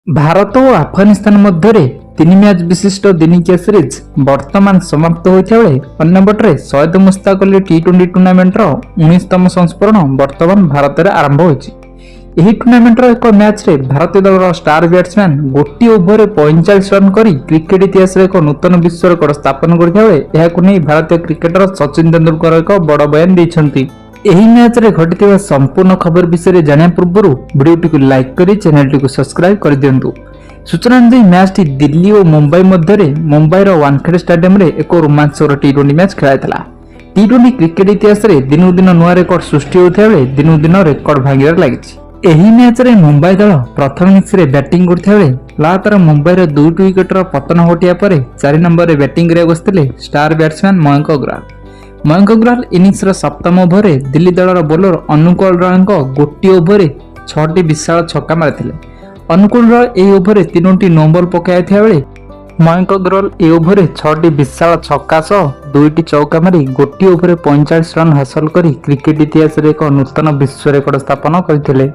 ଭାରତ ଓ ଆଫଗାନିସ୍ତାନ ମଧ୍ୟରେ ତିନି ମ୍ୟାଚ୍ ବିଶିଷ୍ଟ ଦିନିକିଆ ସିରିଜ୍ ବର୍ତ୍ତମାନ ସମାପ୍ତ ହୋଇଥିବା ବେଳେ, ଅନ୍ୟପଟରେ ସୈୟଦ ମୁସ୍ତାକ ଅଲି ଟି-20 ଟୁର୍ଣ୍ଣାମେଣ୍ଟର 19ତମ ସଂସ୍କରଣ ବର୍ତ୍ତମାନ ଭାରତରେ ଆରମ୍ଭ ହୋଇଛି। ଏହି ଟୁର୍ଣ୍ଣାମେଣ୍ଟର ଏକ ମ୍ୟାଚ୍ରେ ଭାରତୀୟ ଦଳର ଷ୍ଟାର ବ୍ୟାଟ୍ସମ୍ୟାନ୍ ଗୋଟିଏ ଓଭରରେ 45 ରନ୍ କରି କ୍ରିକେଟ ଇତିହାସରେ ଏକ ନୂତନ ବିଶ୍ୱ ରେକର୍ଡ ସ୍ଥାପନ କରିଥିବା ବେଳେ, ଏହାକୁ ନେଇ ଭାରତୀୟ କ୍ରିକେଟର ସଚିନ ତେନ୍ଦୁଲକର ଏକ ବଡ଼ ବୟାନ ଦେଇଛନ୍ତି। ଏହି ମ୍ୟାଚ୍ରେ ଘଟିଥିବା ସମ୍ପୂର୍ଣ୍ଣ ଖବର ବିଷୟରେ ଜାଣିବା ପୂର୍ବରୁ ଭିଡ଼ିଓଟିକୁ ଲାଇକ୍ କରି ଚ୍ୟାନେଲଟିକୁ ସବସ୍କ୍ରାଇବ୍ କରିଦିଅନ୍ତୁ। ସୂଚନା ଅନୁଯାୟୀ, ମ୍ୟାଚ୍ଟି ଦିଲ୍ଲୀ ଓ ମୁମ୍ବାଇ ମଧ୍ୟରେ ମୁମ୍ବାଇର ୱାନଖେଡେ ଷ୍ଟାଡିୟମରେ ଏକ ରୋମାଞ୍ଚକର ଟି-20 ମ୍ୟାଚ୍ ଖେଳାଯାଇଥିଲା। ଟି-20 କ୍ରିକେଟ ଇତିହାସରେ ଦିନକୁ ଦିନ ନୂଆ ରେକର୍ଡ ସୃଷ୍ଟି ହେଉଥିବା ବେଳେ ଦିନକୁ ଦିନ ରେକର୍ଡ ଭାଙ୍ଗିବାରେ ଲାଗିଛି। ଏହି ମ୍ୟାଚ୍ରେ ମୁମ୍ବାଇ ଦଳ ପ୍ରଥମ ଇନିଂସରେ ବ୍ୟାଟିଂ କରୁଥିବା ବେଳେ ଲଗାତାର ମୁମ୍ବାଇର ଦୁଇଟି ୱିକେଟର ପତନ ଘଟିବା ପରେ 4 ନମ୍ବରରେ ବ୍ୟାଟିଂ କରିବାକୁ ଆସିଥିଲେ ଷ୍ଟାର ବ୍ୟାଟ୍ସମ୍ୟାନ୍ ମୟଙ୍କ ଅଗ୍ରୱାଲ। ମୟଙ୍କ ଅଗ୍ରୱାଲ ଇନିଂସର ସପ୍ତମ ଓଭରରେ ଦିଲ୍ଲୀ ଦଳର ବୋଲର ଅନୁକୂଳ ରୟଙ୍କ ଗୋଟିଏ ଓଭରରେ ଛଅଟି ବିଶାଳ ଛକା ମାରିଥିଲେ। ଅନୁକୂଳ ରୟ ଏହି ଓଭରରେ ତିନୋଟି ନୋ ବଲ୍ ପକାଇଥିବା ବେଳେ ମୟଙ୍କ ଅଗ୍ରୱାଲ ଏହି ଓଭରରେ ଛଅଟି ବିଶାଳ ଛକା ସହ ଦୁଇଟି ଚୌକା ମାରି ଗୋଟିଏ ଓଭରରେ 45 ରନ୍ ହାସଲ କରି କ୍ରିକେଟ ଇତିହାସରେ ଏକ ନୂତନ ବିଶ୍ୱ ରେକର୍ଡ ସ୍ଥାପନ କରିଥିଲେ।